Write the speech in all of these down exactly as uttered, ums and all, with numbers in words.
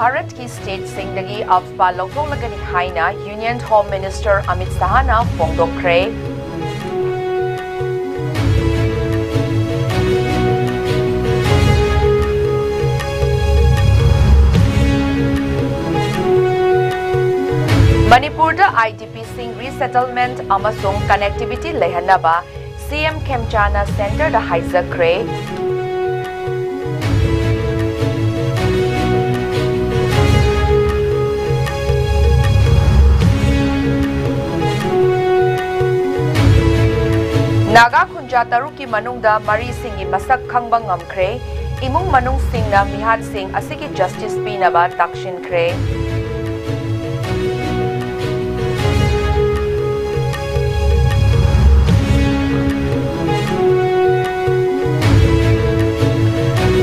ꯚꯥꯔꯠꯀꯤ ꯁ꯭ꯇꯦꯠꯁꯤꯡꯗꯒꯤ ꯑꯐꯁꯄꯥ ꯂꯧꯊꯣꯛꯂꯒꯅꯤ ꯍꯥꯏꯅ Union Home Minister Amit ꯁꯥꯍꯅ ꯐꯣꯡꯗꯣꯛꯈ꯭ꯔꯦ꯫ ꯃꯅꯤꯄꯨꯔꯗ IDPꯁꯤꯡ resettlement ꯑꯃꯁꯨꯡ connectivity ꯂꯩꯍꯟꯅꯕ CM ꯈꯦꯝꯆꯥꯟꯅ centreꯗ ꯍꯥꯏꯖꯈ꯭ꯔꯦ꯫ ꯅꯥꯒꯥ ꯈꯨꯟꯖꯥ ꯇꯔꯨꯛꯀꯤ ꯃꯅꯨꯡꯗ ꯃꯔꯤꯁꯤꯡꯒꯤ ꯃꯁꯛ ꯈꯪꯕ ꯉꯝꯈ꯭ꯔꯦ꯫ ꯏꯃꯨꯡ ꯃꯅꯨꯡꯁꯤꯡꯅ ꯃꯤꯍꯥꯠꯁꯤꯡ ꯑꯁꯤꯒꯤ justice ꯄꯤꯅꯕ ꯇꯛꯁꯤꯟꯈ꯭ꯔꯦ꯫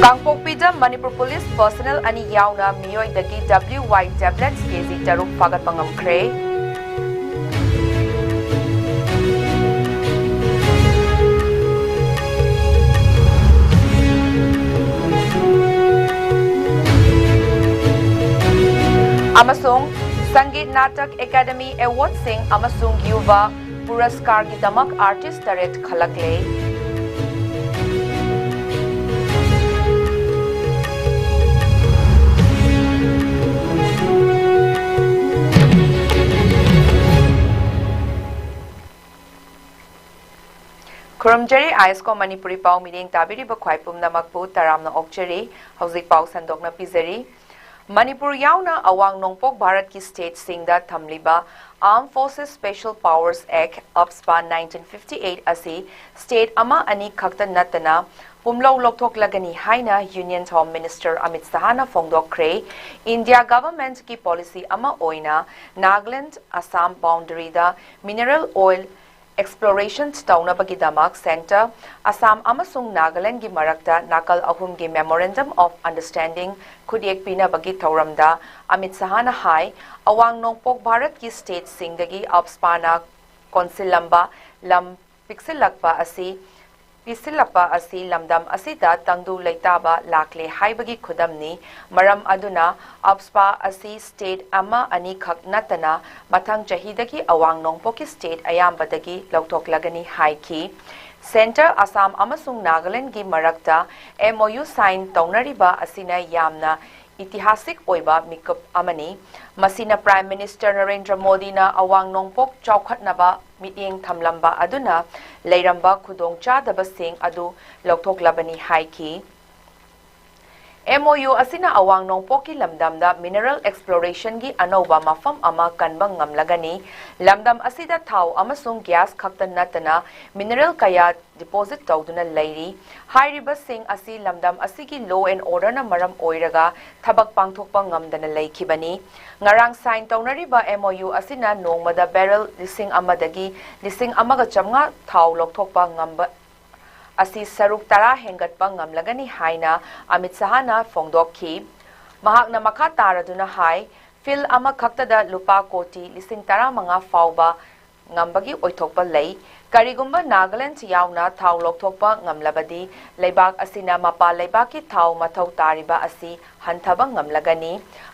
ꯀꯥꯡꯄꯣꯛꯄꯤꯗ ꯃꯅꯤꯄꯨꯔ ꯄꯨꯂꯤꯁ personnel ꯑꯅꯤ ꯌꯥꯎꯅ ꯃꯤꯑꯣꯏꯗꯒꯤ WY tablets KG ꯇꯔꯨꯛ ꯐꯥꯒꯠꯄ ꯉꯝꯈ꯭ꯔꯦ꯫ ꯑꯃꯁꯨꯡ ꯁꯪꯒꯤꯠ ꯅꯥꯇꯛ ꯑꯦꯀꯥꯗꯃꯤ ꯑꯦꯋꯥꯔꯗꯁꯤꯡ ꯑꯃꯁꯨꯡ ꯌꯨꯚꯥ ꯄꯨꯔꯁꯀꯥꯔꯒꯤꯗꯃꯛ artist ꯇꯔꯦꯠ ꯈꯜꯂꯛꯂꯦ꯫ ꯈꯨꯔꯨꯝꯖꯔꯤ, ISCO ꯃꯅꯤꯄꯨꯔꯤ ꯄꯥꯎ ꯃꯤꯠꯌꯦꯡ ꯇꯥꯕꯤꯔꯤꯕ ꯈ꯭ꯋꯥꯏ ꯄꯨꯝꯅꯃꯛꯄꯨ ꯇꯔꯥꯝꯅ ꯑꯣꯛꯆꯔꯤ꯫ ꯍꯧꯖꯤꯛ ꯄꯥꯎ ꯁꯟꯗꯣꯛꯅ ꯄꯤꯖꯔꯤ꯫ ꯃꯅꯤꯄꯨꯔ ꯌꯥꯎꯅ ꯑꯋꯥꯡ ꯅꯣꯡꯄꯣꯛ ꯚꯥꯔꯠꯀꯤ ꯁ꯭ꯇꯦꯠꯁꯤꯡꯗ ꯊꯝꯂꯤꯕ Armed Forces Special Powers Act, AFSPA nineteen fifty eight ꯑꯁꯤ ꯁ꯭ꯇꯦꯠ ꯑꯃ ꯑꯅꯤ ꯈꯛꯇ ꯅꯠꯇꯅ ꯄꯨꯝꯂꯧ ꯂꯧꯊꯣꯛꯂꯒꯅꯤ ꯍꯥꯏꯅ Union Home Minister ꯑꯃꯤꯠ ꯁꯥꯍꯅ ꯐꯣꯡꯗꯣꯛꯈ꯭ꯔꯦ꯫ ꯏꯟꯗꯤꯌꯥ ꯒꯚꯔꯟꯃꯦꯟꯠꯀꯤ ꯄꯣꯂꯤꯁꯤ ꯑꯃ ꯑꯣꯏꯅ Nagaland Assam ꯕꯥꯎꯟꯗꯔꯤꯗ mineral oil exploration ꯇꯧꯅꯕꯒꯤꯗꯃꯛ centre, ꯑꯁꯥꯝ ꯑꯃꯁꯨꯡ ꯅꯥꯒꯥꯂꯦꯟꯗꯒꯤ ꯃꯔꯛꯇ ꯅꯥꯀꯜ ꯑꯍꯨꯝꯒꯤ memorandum of understanding ꯈꯨꯠꯌꯦꯛ ꯄꯤꯅꯕꯒꯤ ꯊꯧꯔꯝꯗ ꯑꯃꯤꯠ ꯁꯥꯍꯅ ꯍꯥꯏ, ꯑꯋꯥꯡ ꯅꯣꯡꯄꯣꯛ ꯚꯥꯔꯠꯀꯤ ꯁ꯭ꯇꯦꯠꯁꯤꯡꯗꯒꯤ AFSPAꯅ ꯀꯣꯟꯁꯤꯜꯂꯝꯕ ꯂꯝ ꯄꯤꯛꯁꯤꯜꯂꯛꯄ ꯑꯁꯤ ꯄꯤꯁꯤꯜꯂꯛꯄ ꯑꯁꯤ ꯂꯝꯗꯝ ꯑꯁꯤꯗ ꯇꯪꯗꯨ ꯂꯩꯇꯥꯕ ꯂꯥꯛꯂꯦ ꯍꯥꯏꯕꯒꯤ ꯈꯨꯗꯝꯅꯤ꯫ ꯃꯔꯝ ꯑꯗꯨꯅ ꯑꯞꯁꯄꯥ ꯑꯁꯤ ꯁ꯭ꯇꯦꯠ ꯑꯃ ꯑꯅꯤꯈꯛ ꯅꯠꯇꯅ ꯃꯊꯪ ꯆꯍꯤꯗꯒꯤ ꯑꯋꯥꯡ ꯅꯣꯡꯄꯣꯛꯀꯤ ꯁ꯭ꯇꯦꯠ ꯑꯌꯥꯝꯕꯗꯒꯤ ꯂꯧꯊꯣꯛꯂꯒꯅꯤ ꯍꯥꯏꯈꯤ꯫ ꯁꯦꯟꯇꯔ ꯑꯁꯥꯝ ꯑꯃꯁꯨꯡ ꯅꯥꯒꯥꯂꯦꯟꯗꯒꯤ ꯃꯔꯛꯇ M O U sign ꯇꯧꯅꯔꯤꯕ ꯑꯁꯤꯅ ꯌꯥꯝꯅ ꯏꯇꯤꯍꯥꯁꯤꯛ ꯑꯣꯏꯕ ꯃꯤꯀꯨꯞ ꯑꯃꯅꯤ꯫ ꯃꯁꯤꯅ ꯄ꯭ꯔꯥꯏꯝ ꯃꯤꯅꯤꯁꯇꯔ ꯅꯔꯦꯟꯗ꯭ꯔ ꯃꯣꯗꯤꯅ ꯑꯋꯥꯡ ꯅꯣꯡꯄꯣꯛ ꯆꯥꯎꯈꯠꯅꯕ ꯃꯤꯠꯌꯦꯡ ꯊꯝꯂꯝꯕ ꯑꯗꯨꯅ ꯂꯩꯔꯝꯕ ꯈꯨꯗꯣꯡꯆꯥꯗꯕꯁꯤꯡ ꯑꯗꯨ ꯂꯧꯊꯣꯛꯂꯕꯅꯤ ꯍꯥꯏꯈꯤ꯫ M O U ꯑꯁꯤꯅ ꯑꯋꯥꯡ ꯅꯣꯡꯄꯣꯛꯀꯤ ꯂꯝꯗꯝꯗ mineral explorationꯒꯤ ꯑꯅꯧꯕ ꯃꯐꯝ ꯑꯃ ꯀꯟꯕ ꯉꯝꯂꯒꯅꯤ꯫ ꯂꯝꯗꯝ ꯑꯁꯤꯗ ꯊꯥꯎ ꯑꯃꯁꯨꯡ ꯒ꯭ꯌꯥꯁ ꯈꯛꯇ ꯅꯠꯇꯅ mineral ꯀꯌꯥ deposit ꯇꯧꯗꯨꯅ ꯂꯩꯔꯤ꯫ ꯍꯥꯏꯔꯤꯕꯁꯤꯡ ꯑꯁꯤ ꯂꯝꯗꯝ ꯑꯁꯤꯒꯤ law and orderꯅ ꯃꯔꯝ ꯑꯣꯏꯔꯒ ꯊꯕꯛ ꯄꯥꯡꯊꯣꯛꯄ ꯉꯝꯗꯅ ꯂꯩꯈꯤꯕꯅꯤ꯫ ꯉꯔꯥꯡ sign ꯇꯧꯅꯔꯤꯕ M O U ꯑꯁꯤꯅ ꯅꯣꯡꯃꯗ barrel ꯂꯤꯁꯤꯡ ꯑꯃꯗꯒꯤ ꯂꯤꯁꯤꯡ ꯑꯃꯒ ꯆꯥꯝꯃꯉꯥ ꯊꯥꯎ ꯂꯧꯊꯣꯛꯄ ꯉꯝꯕ ꯑꯁꯤ ꯁꯔꯨꯛ ꯇꯔꯥ ꯍꯦꯟꯒꯠꯄ ꯉꯝꯂꯒꯅꯤ ꯍꯥꯏꯅ ꯑꯃꯤꯠ ꯁꯍꯥꯅ ꯐꯣꯡꯗꯣꯛꯈꯤ꯫ ꯃꯍꯥꯛꯅ ꯃꯈꯥ ꯇꯥꯔꯗꯨꯅ ꯍꯥꯏ, field ꯑꯃꯈꯛꯇꯗ ꯂꯨꯄꯥ ꯀꯣꯇꯤ ꯂꯤꯁꯤꯡ ꯇꯔꯥꯃꯉꯥ ꯐꯥꯎꯕ ꯉꯝꯕꯒꯤ ꯑꯣꯏꯊꯣꯛꯄ ꯂꯩ꯫ ꯀꯔꯤꯒꯨꯝꯕ ꯅꯥꯒꯥꯂꯦꯟꯗ ꯌꯥꯎꯅ ꯊꯥꯎ ꯂꯧꯊꯣꯛꯄ ꯉꯝꯂꯕꯗꯤ, ꯂꯩꯕꯥꯛ ꯑꯁꯤꯅ ꯃꯄꯥꯟ ꯂꯩꯕꯥꯛꯀꯤ ꯊꯥꯎ ꯃꯊꯧ ꯇꯥꯔꯤꯕ ꯑꯁꯤ ꯍꯟꯊꯕ ꯉꯝꯂꯒꯅꯤ꯫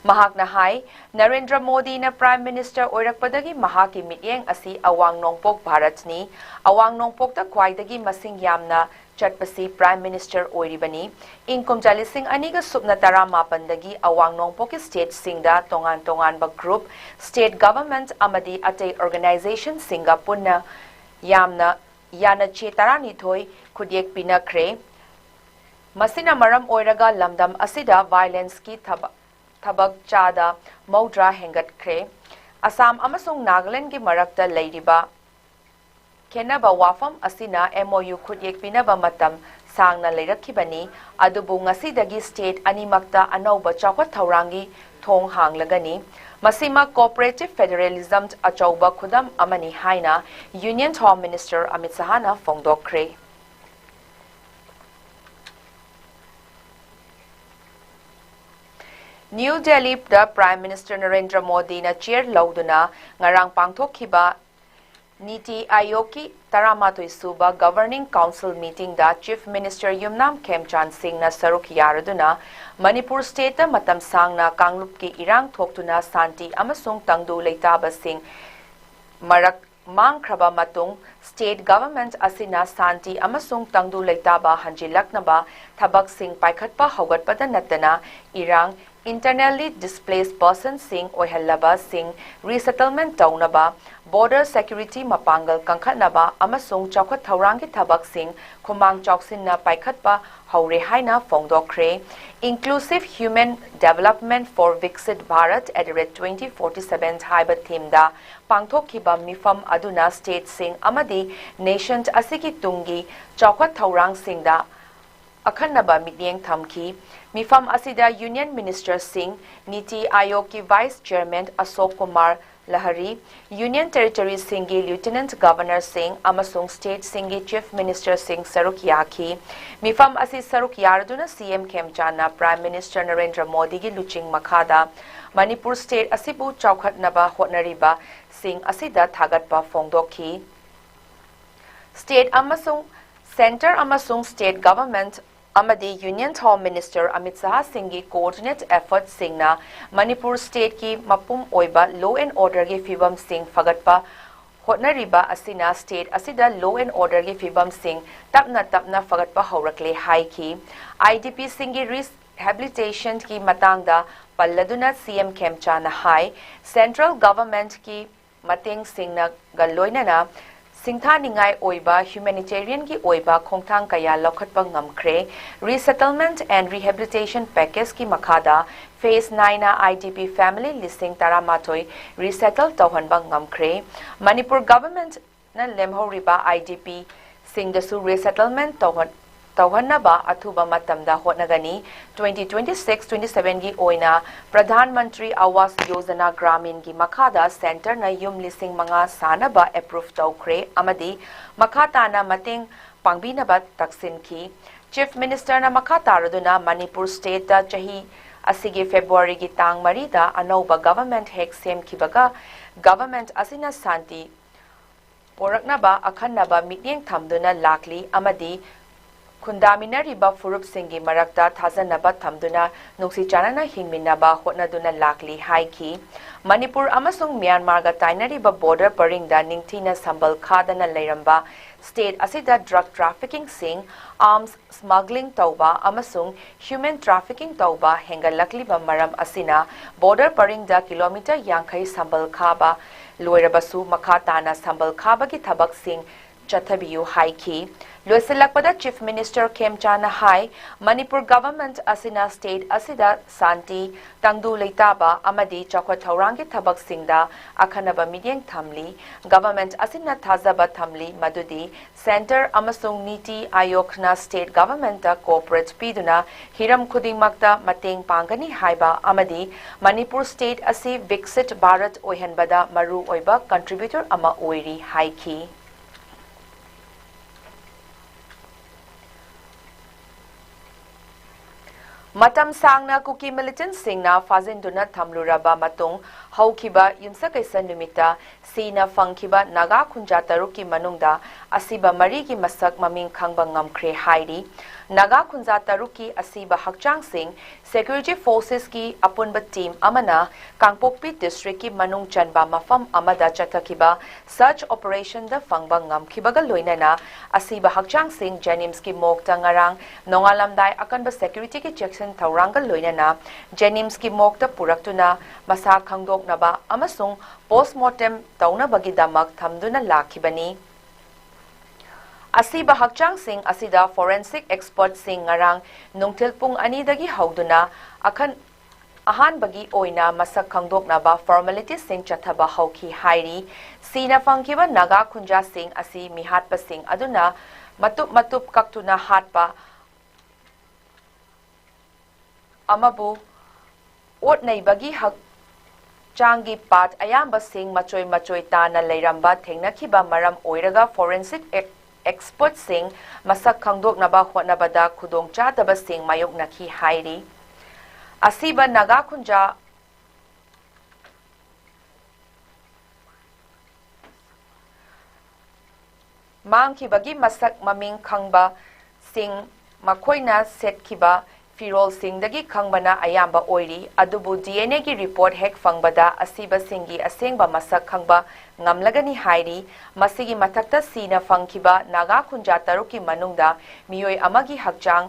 ꯃꯍꯥꯛꯅ ꯍꯥꯏ, ꯅꯔꯦꯟꯗ꯭ꯔ ꯃꯣꯗꯤꯅ ꯄ꯭ꯔꯥꯏꯝ ꯃꯤꯅꯤꯁꯇꯔ ꯑꯣꯏꯔꯛꯄꯗꯒꯤ ꯃꯍꯥꯛꯀꯤ ꯃꯤꯠꯌꯦꯡ ꯑꯁꯤ ꯑꯋꯥꯡ ꯅꯣꯡꯄꯣꯛ ꯚꯥꯔꯠꯅꯤ꯫ ꯑꯋꯥꯡ ꯅꯣꯡꯄꯣꯛꯇ ꯈ꯭ꯋꯥꯏꯗꯒꯤ ꯃꯁꯤꯡ ꯌꯥꯝꯅ ꯆꯠꯄꯁꯤ ꯄ꯭ꯔꯥꯏꯝ ꯃꯤꯅꯤꯁꯇꯔ ꯑꯣꯏꯔꯤꯕꯅꯤ꯫ ꯏꯪ ꯀꯨꯝꯖꯥ ꯂꯤꯁꯤꯡ ꯑꯅꯤꯒ ꯁꯨꯞꯅ ꯇꯔꯥꯃꯥꯄꯟꯗꯒꯤ ꯑꯋꯥꯡ ꯅꯣꯡꯄꯣꯛꯀꯤ ꯁ꯭ꯇꯦꯠꯁꯤꯡꯗ ꯇꯣꯉꯥꯟ ꯇꯣꯉꯥꯟꯕ group, state government ꯑꯃꯗꯤ ꯑꯇꯩ organizationꯁꯤꯡꯒ ꯄꯨꯟꯅ ꯌꯥꯝꯅ ꯌꯥꯅꯆꯦ ꯇꯔꯥꯅꯤꯊꯣꯏ ꯈꯨꯠꯌꯦꯛ ꯄꯤꯅꯈ꯭ꯔꯦ꯫ ꯃꯁꯤꯅ ꯃꯔꯝ ꯑꯣꯏꯔꯒ ꯂꯝꯗꯝ ꯑꯁꯤꯗ violenceꯀꯤ ꯊꯕꯛ, ꯊꯕꯛ ꯆꯥꯗ ꯃꯧꯗ꯭ꯔꯥ ꯍꯦꯟꯒꯠꯈ꯭ꯔꯦ꯫ ꯑꯁꯥꯝ ꯑꯃꯁꯨꯡ ꯅꯥꯒꯥꯂꯦꯟꯗꯒꯤ ꯃꯔꯛꯇ ꯂꯩꯔꯤꯕ ꯈꯦꯟꯅꯕ ꯋꯥꯐꯝ ꯑꯁꯤꯅ M O U ꯈꯨꯠꯌꯦꯛ ꯄꯤꯅꯕ ꯃꯇꯝ ꯁꯥꯡꯅ ꯂꯩꯔꯛꯈꯤꯕꯅꯤ, ꯑꯗꯨꯕꯨ ꯉꯁꯤꯗꯒꯤ ꯁ꯭ꯇꯦꯠ ꯑꯅꯤꯃꯛꯇ ꯑꯅꯧꯕ ꯆꯥꯎꯈꯠ ꯊꯧꯔꯥꯡꯒꯤ ꯊꯣꯡ ꯍꯥꯡꯂꯒꯅꯤ꯫ ꯃꯁꯤꯃꯛ cooperative federalism ꯑꯆꯧꯕ ꯈꯨꯗꯝ ꯑꯃꯅꯤ ꯍꯥꯏꯅ Union Home Minister ꯑꯃꯤꯠ ꯁꯍꯥꯅ ꯐꯣꯡꯗꯣꯛꯈ꯭ꯔꯦ꯫ ꯅ꯭ꯌꯨ ꯗꯦꯜꯂꯤꯗ Prime Minister ꯅꯔꯦꯟꯗ꯭ꯔ ꯃꯣꯗꯤꯅ chair ꯂꯧꯗꯨꯅ ꯉꯔꯥꯡ ꯄꯥꯡꯊꯣꯛꯈꯤꯕ ꯅꯤꯇꯤ ꯑꯥꯌꯣꯒꯀꯤ ꯇꯔꯥꯃꯥꯊꯣꯏ ꯁꯨꯕ Governing Council meeting ꯗ Chief Minister ꯌꯨꯝꯅꯥꯝ ꯈꯦꯝꯆꯥꯟ ꯁꯤꯡꯅ ꯁꯔꯨꯛ ꯌꯥꯔꯗꯨꯅ ꯃꯅꯤꯄꯨꯔ state ꯇ ꯃꯇꯝ ꯁꯥꯡꯅ ꯀꯥꯡꯂꯨꯞꯀꯤ ꯏꯔꯥꯡ ꯊꯣꯛꯇꯨꯅ ꯁꯥꯟꯇꯤ ꯑꯃꯁꯨꯡ ꯇꯪꯗꯨ ꯂꯩꯇꯥꯕꯁꯤꯡ ꯃꯔꯛ ꯃꯥꯡꯈ꯭ꯔꯕ ꯃꯇꯨꯡ state government ꯑꯁꯤꯅ ꯁꯥꯟꯇꯤ ꯑꯃꯁꯨꯡ ꯇꯪꯗꯨ ꯂꯩꯇꯥꯕ ꯍꯟꯖꯤꯜꯂꯛꯅꯕ ꯊꯕꯛꯁꯤꯡ ꯄꯥꯏꯈꯠꯄ ꯍꯧꯒꯠꯄꯗ ꯅꯠꯇꯅ ꯏꯔꯥꯡ internally displaced person ꯁꯤꯡ ꯑꯣꯏꯍꯜꯂꯕꯁꯤꯡ resettlement ꯇꯧꯅꯕ, border security ꯃꯄꯥꯡꯒꯜ ꯀꯟꯈꯠꯅꯕ ꯑꯃꯁꯨꯡ ꯆꯥꯎꯈꯠ ꯊꯧꯔꯥꯡꯒꯤ ꯊꯕꯛꯁꯤꯡ ꯈꯨꯃꯥꯡ ꯆꯥꯎꯁꯤꯟꯅ ꯄꯥꯏꯈꯠꯄ ꯍꯧꯔꯦ ꯍꯥꯏꯅ ꯐꯣꯡꯗꯣꯛꯈ꯭ꯔꯦ꯫ Inclusive Human Development for Viksit Bharat at the rate twenty forty seven ꯍꯥꯏꯕ theme ꯗ ꯄꯥꯡꯊꯣꯛꯈꯤꯕ ꯃꯤꯐꯝ ꯑꯗꯨꯅ state ꯁꯤꯡ ꯑꯃꯗꯤ nation ꯑꯁꯤꯒꯤ ꯇꯨꯡꯒꯤ ꯆꯥꯎꯈꯠ ꯊꯧꯔꯥꯡꯁꯤꯡꯗ ꯑꯈꯟꯅꯕ ꯃꯤꯠꯌꯦꯡ ꯊꯝꯈꯤ꯫ ꯃꯤꯐꯝ ꯑꯁꯤꯗ Union Minister ꯁꯤꯡ, ꯅꯤꯇꯤ ꯑꯥꯌꯣꯒꯀꯤ Vice Chairman ꯑꯁꯣꯛ ꯀꯨꯃꯥꯔ ꯂꯍꯔꯤ, Union Territory ꯁꯤꯡꯒꯤ Lieutenant Governor ꯁꯤꯡ ꯑꯃꯁꯨꯡ state ꯁꯤꯡꯒꯤ Chief Minister ꯁꯤꯡ ꯁꯔꯨꯛ ꯌꯥꯈꯤ꯫ ꯃꯤꯐꯝ ꯑꯁꯤ ꯁꯔꯨꯛ ꯌꯥꯔꯗꯨꯅ C M ꯈꯦꯝꯆꯥꯟꯅ Prime Minister Narendra ꯃꯣꯗꯤꯒꯤ ꯂꯨꯆꯤꯡ ꯃꯈꯥꯗ ꯃꯅꯤꯄꯨꯔ state ꯑꯁꯤꯕꯨ ꯆꯥꯎꯈꯠꯅꯕ ꯍꯣꯠꯅꯔꯤꯕ ꯁꯤꯡ ꯑꯁꯤꯗ ꯊꯥꯒꯠꯄ ꯐꯣꯡꯗꯣꯛꯈꯤ꯫ State ꯑꯃꯁꯨꯡ centre ꯑꯃꯁꯨꯡ state government ꯑꯃꯗꯤ Union Home Minister ꯑꯃꯤꯠ ꯁꯍꯥ ꯁꯤꯡꯒꯤ coordinate effort ꯁꯤꯡꯅ ꯃꯅꯤꯄꯨꯔ state ꯀꯤ ꯃꯄꯨꯝ ꯑꯣꯏꯕ law and order ꯒꯤ ꯐꯤꯕꯝꯁꯤꯡ ꯐꯒꯠꯄ ꯍꯣꯠꯅꯔꯤꯕ ꯑꯁꯤꯅ state ꯑꯁꯤꯗ law and order ꯒꯤ ꯐꯤꯕꯝꯁꯤꯡ ꯇꯞꯅ ꯇꯞꯅ ꯐꯒꯠꯄ ꯍꯧꯔꯛꯂꯦ ꯍꯥꯏꯈꯤ꯫ I D P ꯁꯤꯡꯒꯤ rehabilitation ꯒꯤ ꯃꯇꯥꯡꯗ ꯄꯜꯂꯗꯨꯅ C M ꯈꯦꯝꯆꯥꯅ ꯍꯥꯏ, central government ꯀꯤ ꯃꯇꯦꯡꯁꯤꯡꯅꯒ ꯂꯣꯏꯅꯅ ꯁꯤꯡꯊꯥꯅꯤꯡꯉꯥꯏ ꯑꯣꯏꯕ humanitarian ꯒꯤ ꯑꯣꯏꯕ ꯈꯣꯡꯊꯥꯡ ꯀꯌꯥ ꯂꯧꯈꯠꯄ ꯉꯝꯈ꯭ꯔꯦ꯫ Resettlement and Rehabilitation Package ꯀꯤ ꯃꯈꯥꯗ phase ꯅꯥꯏꯅ I D P family ꯂꯤꯁꯤꯡ ꯇꯔꯥꯃꯥꯊꯣꯏ resettle ꯇꯧꯍꯟꯕ ꯉꯝꯈ꯭ꯔꯦ꯫ ꯃꯅꯤꯄꯨꯔ government ꯅ ꯂꯦꯝꯍꯧꯔꯤꯕ I D P ꯁꯤꯡꯗꯁꯨ resettlement ꯇꯧꯍꯟ-, ꯇꯧꯍꯟꯅꯕ ꯑꯊꯨꯕ ꯃꯇꯝꯗ ꯍꯣꯠꯅꯒꯅꯤ꯫ Twenty twenty six twenty seven ꯒꯤ ꯑꯣꯏꯅ ꯄ꯭ꯔꯙꯥꯟ ꯃꯟꯇ꯭ꯔꯤ ꯑꯋꯥꯁ ꯌꯣꯖꯅꯥ ꯒ꯭ꯔꯥꯃꯤꯟꯒꯤ ꯃꯈꯥꯗ centre ꯅ ꯌꯨꯝ ꯂꯤꯁꯤꯡ ꯃꯉꯥ ꯁꯥꯅꯕ approve ꯇꯧꯈ꯭ꯔꯦ ꯑꯃꯗꯤ ꯃꯈꯥ ꯇꯥꯅ ꯃꯇꯦꯡ ꯄꯥꯡꯕꯤꯅꯕ ꯇꯛꯁꯤꯟꯈꯤ꯫ Chief Minister ꯅ ꯃꯈꯥ ꯇꯥꯔꯗꯨꯅ ꯃꯅꯤꯄꯨꯔ state ꯇ ꯆꯍꯤ ꯑꯁꯤꯒꯤ February ꯒꯤ ꯇꯥꯡ ꯃꯔꯤꯗ ꯑꯅꯧꯕ government ꯍꯦꯛ ꯁꯦꯝꯈꯤꯕꯒ government ꯑꯁꯤꯅ ꯁꯥꯟꯇꯤ ꯄꯣꯔꯛꯅꯕ ꯑꯈꯟꯅꯕ ꯃꯤꯠꯌꯦꯡ ꯊꯝꯗꯨꯅ ꯂꯥꯛꯂꯤ ꯑꯃꯗꯤ ꯈꯨꯟꯗꯥꯃꯤꯟꯅꯔꯤꯕ ꯐꯨꯔꯨꯞꯁꯤꯡꯒꯤ ꯃꯔꯛꯇ ꯊꯥꯖꯅꯕ ꯊꯝꯗꯨꯅ ꯅꯨꯡꯁꯤ ꯆꯥꯟꯅꯅ ꯍꯤꯡꯃꯤꯟꯅꯕ ꯍꯣꯠꯅꯗꯨꯅ ꯂꯥꯛꯂꯤ ꯍꯥꯏꯈꯤ꯫ ꯃꯅꯤꯄꯨꯔ ꯑꯃꯁꯨꯡ ꯃ꯭ꯌꯥꯟꯃꯥꯔꯒ ꯇꯥꯏꯅꯔꯤꯕ ꯕꯣꯔꯗꯔ ꯄꯔꯤꯡꯗ ꯅꯤꯡꯊꯤꯅ ꯁꯝꯕꯜ ꯈꯥꯗꯅ ꯂꯩꯔꯝꯕ ꯁ꯭ꯇꯦꯠ ꯑꯁꯤꯗ ꯗ꯭ꯔꯒ ꯇ꯭ꯔꯥꯐꯤꯀꯤꯡꯁꯤꯡ, ꯑꯥꯔꯝꯁ ꯁ꯭ꯃꯒ꯭ꯂꯤꯡ ꯇꯧꯕ ꯑꯃꯁꯨꯡ ꯍ꯭ꯌꯨꯃꯦꯟ ꯇ꯭ꯔꯥꯐꯤꯀꯤꯡ ꯇꯧꯕ ꯍꯦꯟꯒꯠꯂꯛꯂꯤꯕ ꯃꯔꯝ ꯑꯁꯤꯅ ꯕꯣꯔꯗꯔ ꯄꯔꯤꯡꯗ ꯀꯤꯂꯣꯃꯤꯇꯔ ꯌꯥꯡꯈꯩ ꯁꯝꯕꯜ ꯈꯥꯕ ꯂꯣꯏꯔꯕꯁꯨ ꯃꯈꯥ ꯇꯥꯅ ꯁꯝꯕꯜ ꯈꯥꯕꯒꯤ ꯊꯕꯛꯁꯤꯡ ꯆꯠꯊꯕꯤꯌꯨ ꯍꯥꯏꯈꯤ꯫ ꯂꯣꯏꯁꯤꯜꯂꯛꯄꯗ ꯆꯤꯐ ꯃꯤꯅꯤꯁꯇꯔ ꯈꯦꯝꯆꯥꯅ ꯍꯥꯏ, ꯃꯅꯤꯄꯨꯔ ꯒꯚꯔꯟꯃꯦꯟꯠ ꯑꯁꯤꯅ ꯁ꯭ꯇꯦꯠ ꯑꯁꯤꯗ ꯁꯥꯟꯇꯤ, ꯇꯪꯗꯨ ꯂꯩꯇꯥꯕ ꯑꯃꯗꯤ ꯆꯥꯎꯈꯠ ꯊꯧꯔꯥꯡꯒꯤ ꯊꯕꯛꯁꯤꯡꯗ ꯑꯈꯟꯅꯕ ꯃꯤꯠꯌꯦꯡ ꯊꯝꯂꯤ꯫ ꯒꯚꯔꯟꯃꯦꯟꯠ ꯑꯁꯤꯅ ꯊꯥꯖꯕ ꯊꯝꯂꯤ ꯃꯗꯨꯗꯤ ꯁꯦꯟꯇꯔ ꯑꯃꯁꯨꯡ ꯅꯤꯇꯤ ꯑꯥꯌꯣꯒꯅ ꯁ꯭ꯇꯦꯠ ꯒꯚꯔꯟꯃꯦꯟꯠꯇ ꯀꯣꯑꯣꯄꯔꯦꯠ ꯄꯤꯗꯨꯅ ꯍꯤꯔꯝ ꯈꯨꯗꯤꯡꯃꯛꯇ ꯃꯇꯦꯡ ꯄꯥꯡꯒꯅꯤ ꯍꯥꯏꯕ ꯑꯃꯗꯤ ꯃꯅꯤꯄꯨꯔ ꯁ꯭ꯇꯦꯠ ꯑꯁꯤ ꯕꯤꯛꯁꯤꯠ ꯚꯥꯔꯠ ꯑꯣꯏꯍꯟꯕꯗ ꯃꯔꯨ ꯑꯣꯏꯕ ꯀꯟꯇ꯭ꯔꯤꯕ꯭ꯌꯨꯇꯔ ꯑꯃ ꯑꯣꯏꯔꯤ ꯍꯥꯏꯈꯤ꯫ ꯃꯇꯝ ꯁꯥꯡꯅ ꯀꯨꯀꯤ ꯃꯤꯂꯤꯇꯦꯟꯠꯁꯤꯡꯅ ꯐꯥꯖꯤꯟꯗꯨꯅ ꯊꯝꯂꯨꯔꯕ ꯃꯇꯨꯡ ꯍꯧꯈꯤꯕ ꯌꯨꯝꯁꯀꯩꯁ ꯅꯨꯃꯤꯠꯇ ꯁꯤꯅ ꯐꯪꯈꯤꯕ ꯅꯥꯒꯥ ꯈꯨꯟꯖꯥ ꯇꯔꯨꯛꯀꯤ ꯃꯅꯨꯡꯗ ꯑꯁꯤꯕ ꯃꯔꯤꯒꯤ ꯃꯁꯛ ꯃꯃꯤꯡ ꯈꯪꯕ ꯉꯝꯈ꯭ꯔꯦ ꯍꯥꯏꯔꯤ꯫ ꯅꯥꯒꯥ ꯈꯨꯟꯖꯥ ꯇꯔꯨꯛꯀꯤ ꯑꯁꯤꯕ ꯍꯛꯆꯥꯡꯁꯤꯡ ꯁꯦꯀ꯭ꯌꯨꯔꯤꯇꯤ ꯐꯣꯔꯁꯦꯁꯀꯤ ꯑꯄꯨꯟꯕ ꯇꯤꯝ ꯑꯃꯅ ꯀꯥꯡꯄꯣꯛꯄꯤ ꯗꯤꯁꯇ꯭ꯔꯤꯛꯀꯤ ꯃꯅꯨꯡ ꯆꯟꯕ ꯃꯐꯝ ꯑꯃꯗ ꯆꯠꯊꯈꯤꯕ ꯁꯔꯆ ꯑꯣꯄꯔꯦꯁꯟꯗ ꯐꯪꯕ ꯉꯝꯈꯤꯕꯒ ꯂꯣꯏꯅꯅ ꯑꯁꯤꯕ ꯍꯛꯆꯥꯡꯁꯤꯡ ꯖꯦꯅꯤꯝꯁꯀꯤ ꯃꯣꯔꯒꯇ ꯉꯔꯥꯡ ꯅꯣꯡꯉꯥꯜꯂꯝꯗꯥꯏ ꯑꯀꯟꯕ ꯁꯦꯀ꯭ꯌꯨꯔꯤꯇꯤꯒꯤ ꯆꯦꯛꯁꯤꯟ ꯊꯧꯔꯥꯡꯒ ꯂꯣꯏꯅꯅ ꯖꯦꯅꯤꯝꯁꯀꯤ ꯃꯣꯔꯒꯇ ꯄꯨꯔꯛꯇꯨꯅ ꯃꯁꯥ ꯈꯪꯗꯣꯛꯅꯕ ꯑꯃꯁꯨꯡ ꯄꯣꯁꯃꯣꯔꯇꯦꯝ ꯇꯧꯅꯕꯒꯤꯗꯃꯛ ꯊꯝꯗꯨꯅ ꯂꯥꯛꯈꯤꯕꯅꯤ꯫ ꯑꯁꯤꯕ ꯍꯛꯆꯥꯡꯁꯤꯡ ꯑꯁꯤꯗ ꯐꯣꯔꯦꯟꯁꯤꯛ ꯑꯦꯛꯁꯄꯔꯠꯁꯤꯡ ꯉꯔꯥꯡ ꯅꯨꯡꯊꯤꯜ ꯄꯨꯡ ꯑꯅꯤꯗꯒꯤ ꯍꯧꯗꯨꯅ ꯑꯈꯟ-, ꯑꯍꯥꯟꯕꯒꯤ ꯑꯣꯏꯅ ꯃꯁꯛ ꯈꯪꯗꯣꯛꯅꯕ ꯐꯣꯔꯃꯦꯂꯤꯇꯤꯁꯤꯡ ꯆꯠꯊꯕ ꯍꯧꯈꯤ ꯍꯥꯏꯔꯤ꯫ ꯁꯤꯅ ꯐꯪꯈꯤꯕ ꯅꯥꯒꯥ ꯈꯨꯟꯖꯥꯁꯤꯡ ꯑꯁꯤ ꯃꯤꯍꯥꯠꯄꯁꯤꯡ ꯑꯗꯨꯅ ꯃꯇꯨꯞ ꯃꯇꯨꯞ ꯀꯛꯇꯨꯅ ꯍꯥꯠꯄ ꯑꯃꯕꯨ ꯑꯣꯠ ꯅꯩꯕꯒꯤ ꯍꯛꯆꯥꯡꯒꯤ ꯄꯥꯔꯠ ꯑꯌꯥꯝꯕꯁꯤꯡ ꯃꯆꯣꯏ ꯃꯆꯣꯏ ꯇꯥꯅ ꯂꯩꯔꯝꯕ ꯊꯦꯡꯅꯈꯤꯕ ꯃꯔꯝ ꯑꯣꯏꯔꯒ ꯐꯣꯔꯦꯟꯁꯤꯛ ꯑꯦꯛ-, ꯑꯦꯛꯁꯄꯔꯠꯁꯤꯡ ꯃꯁꯛ ꯈꯪꯗꯣꯛꯅꯕ ꯍꯣꯠꯅꯕꯗ ꯈꯨꯗꯣꯡꯆꯥꯗꯕꯁꯤꯡ ꯃꯥꯌꯣꯛꯅꯈꯤ ꯍꯥꯏꯔꯤ꯫ ꯑꯁꯤꯕ ꯅꯥꯒꯥ ꯈꯨꯟꯖꯥ ꯃꯥꯡꯈꯤꯕꯒꯤ ꯃꯁꯛ ꯃꯃꯤꯡ ꯈꯪꯕꯁꯤꯡ ꯃꯈꯣꯏꯅ ꯁꯦꯠꯈꯤꯕ ꯐꯤꯔꯣꯜꯁꯤꯡꯗꯒꯤ ꯈꯪꯕꯅ ꯑꯌꯥꯝꯕ ꯑꯣꯏꯔꯤ, ꯑꯗꯨꯕꯨ ꯗꯤ ꯑꯦꯟ ꯑꯦꯒꯤ ꯔꯤꯄꯣꯔꯠ ꯍꯦꯛ ꯐꯪꯕꯗ ꯑꯁꯤꯕꯁꯤꯡꯒꯤ ꯑꯁꯦꯡꯕ ꯃꯁꯛ ꯈꯪꯕ ꯉꯝꯂꯒꯅꯤ ꯍꯥꯏꯔꯤ꯫ ꯃꯁꯤꯒꯤ ꯃꯊꯛꯇ ꯁꯤꯅ ꯐꯪꯈꯤꯕ ꯅꯥꯒꯥ ꯈꯨꯟꯖꯥ ꯇꯔꯨꯛꯀꯤ ꯃꯅꯨꯡꯗ ꯃꯤꯑꯣꯏ ꯑꯃꯒꯤ ꯍꯛꯆꯥꯡ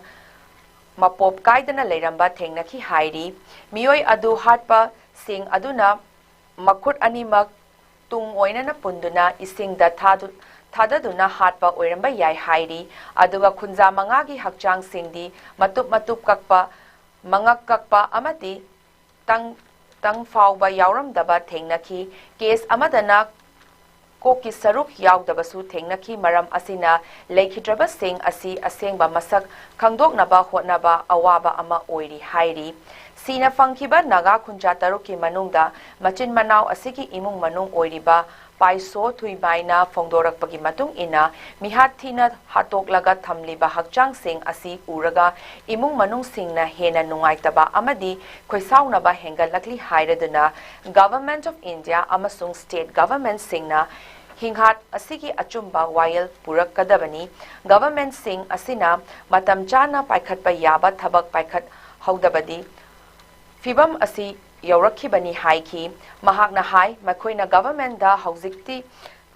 ꯃꯄꯣꯞ ꯀꯥꯏꯗꯅ ꯂꯩꯔꯝꯕ ꯊꯦꯡꯅꯈꯤ ꯍꯥꯏꯔꯤ꯫ ꯃꯤꯑꯣꯏ ꯑꯗꯨ ꯍꯥꯠꯄꯁꯤꯡ ꯑꯗꯨꯅ ꯃꯈꯨꯠ ꯑꯅꯤꯃꯛ ꯇꯨꯡ ꯑꯣꯏꯅꯅ ꯄꯨꯟꯗꯨꯅ ꯏꯁꯤꯡꯗ ꯊꯥꯗꯨ-, ꯊꯥꯗꯗꯨꯅ ꯍꯥꯠꯄ ꯑꯣꯏꯔꯝꯕ ꯌꯥꯏ ꯍꯥꯏꯔꯤ꯫ ꯑꯗꯨꯒ ꯈꯨꯟꯖꯥ ꯃꯉꯥꯒꯤ ꯍꯛꯆꯥꯡꯁꯤꯡꯗꯤ ꯃꯇꯨꯞ ꯃꯇꯨꯞ ꯀꯛꯄ, ꯃꯉꯛ ꯀꯛꯄ ꯑꯃꯗꯤ ꯇꯪ, ꯇꯪ ꯐꯥꯎꯕ ꯌꯥꯎꯔꯝꯗꯕ ꯊꯦꯡꯅꯈꯤ꯫ ꯀꯦꯁ ꯑꯃꯗꯅ ꯀꯣꯛꯀꯤ ꯁꯔꯨꯛ ꯌꯥꯎꯗꯕꯁꯨ ꯊꯦꯡꯅꯈꯤ꯫ ꯃꯔꯝ ꯑꯁꯤꯅ ꯂꯩꯈꯤꯗ꯭ꯔꯕꯁꯤꯡ ꯑꯁꯤ ꯑꯁꯦꯡꯕ ꯃꯁꯛ ꯈꯪꯗꯣꯛꯅꯕ ꯍꯣꯠꯅꯕ ꯑꯋꯥꯕ ꯑꯃ ꯑꯣꯏꯔꯤ ꯍꯥꯏꯔꯤ꯫ ꯁꯤꯅ ꯐꯪꯈꯤꯕ ꯅꯥꯒꯥ ꯈꯨꯟꯖꯥ ꯇꯔꯨꯛꯀꯤ ꯃꯅꯨꯡꯗ ꯃꯆꯤꯟ ꯃꯅꯥꯎ ꯑꯁꯤꯒꯤ ꯏꯃꯨꯡ ꯃꯅꯨꯡ ꯑꯣꯏꯔꯤꯕ ꯄꯥꯏꯁꯣ ꯊꯨꯏꯃꯥꯏꯅ ꯐꯣꯡꯗꯣꯔꯛꯄꯒꯤ ꯃꯇꯨꯡ ꯏꯟꯅ, ꯃꯤꯍꯥꯠ ꯊꯤꯅ ꯍꯥꯠꯇꯣꯛꯂꯒ ꯊꯝꯂꯤꯕ ꯍꯛꯆꯥꯡꯁꯤꯡ ꯑꯁꯤ ꯎꯔꯒ ꯏꯃꯨꯡ ꯃꯅꯨꯡꯁꯤꯡꯅ ꯍꯦꯟꯅ ꯅꯨꯡꯉꯥꯏꯇꯕ ꯑꯃꯗꯤ ꯈꯣꯏꯁꯥꯎꯅꯕ ꯍꯦꯟꯒꯠꯂꯛꯂꯤ ꯍꯥꯏꯔꯗꯨꯅ Government of India ꯑꯃꯁꯨꯡ state governmentꯁꯤꯡꯅ ꯍꯤꯡꯍꯥꯠ ꯑꯁꯤꯒꯤ ꯑꯆꯨꯝꯕ ꯋꯥꯌꯦꯜ ꯄꯨꯔꯛꯀꯗꯕꯅꯤ꯫ Governmentꯁꯤꯡ ꯑꯁꯤꯅ ꯃꯇꯝ ꯆꯥꯅ ꯄꯥꯏꯈꯠꯄ ꯌꯥꯕ ꯊꯕꯛ ꯄꯥꯏꯈꯠꯍꯧꯗꯕꯗꯤ ꯐꯤꯚꯝ ꯑꯁꯤ ꯌꯧꯔꯛꯈꯤꯕꯅꯤ ꯍꯥꯏꯈꯤ꯫ ꯃꯍꯥꯛꯅ ꯍꯥꯏ, ꯃꯈꯣꯏꯅ governmentꯗ ꯍꯧꯖꯤꯛꯇꯤ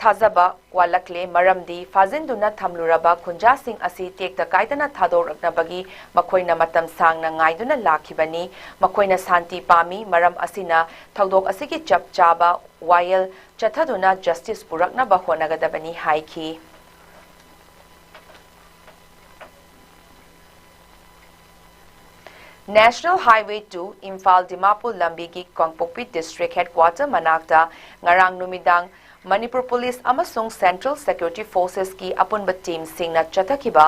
ꯊꯥꯖꯕ ꯋꯥꯠꯂꯛꯂꯦ, ꯃꯔꯝꯗꯤ ꯐꯥꯖꯤꯟꯗꯨꯅ ꯊꯝꯂꯨꯔꯕ ꯈꯨꯟꯖꯥꯁꯤꯡ ꯑꯁꯤ ꯇꯦꯛꯇ ꯀꯥꯏꯗꯅ ꯊꯥꯗꯣꯔꯛꯅꯕꯒꯤ ꯃꯈꯣꯏꯅ ꯃꯇꯝ ꯁꯥꯡꯅ ꯉꯥꯏꯗꯨꯅ ꯂꯥꯛꯈꯤꯕꯅꯤ꯫ ꯃꯈꯣꯏꯅ ꯁꯥꯟꯇꯤ ꯄꯥꯝꯃꯤ, ꯃꯔꯝ ꯑꯁꯤꯅ ꯊꯧꯗꯣꯛ ꯑꯁꯤꯒꯤ ꯆꯞ ꯆꯥꯕ ꯋꯥꯌꯦꯜ ꯆꯠꯊꯗꯨꯅ justice ꯄꯨꯔꯛꯅꯕ ꯍꯣꯠꯅꯒꯗꯕꯅꯤ ꯍꯥꯏꯈꯤ꯫ National Highway two Imphal Dimapur ꯂꯝꯕꯤꯒꯤ ꯀꯥꯡꯄꯣꯛꯄꯤ district headquarter ꯃꯅꯥꯛꯇ ꯉꯔꯥꯡ ꯅꯨꯃꯤꯗꯥꯡ ꯃꯅꯤꯄꯨꯔ ꯄꯨꯂꯤꯁ ꯑꯃꯁꯨꯡ Central Security Forcesꯀꯤ ꯑꯄꯨꯟꯕ teamꯁꯤꯡꯅ ꯆꯠꯊꯈꯤꯕ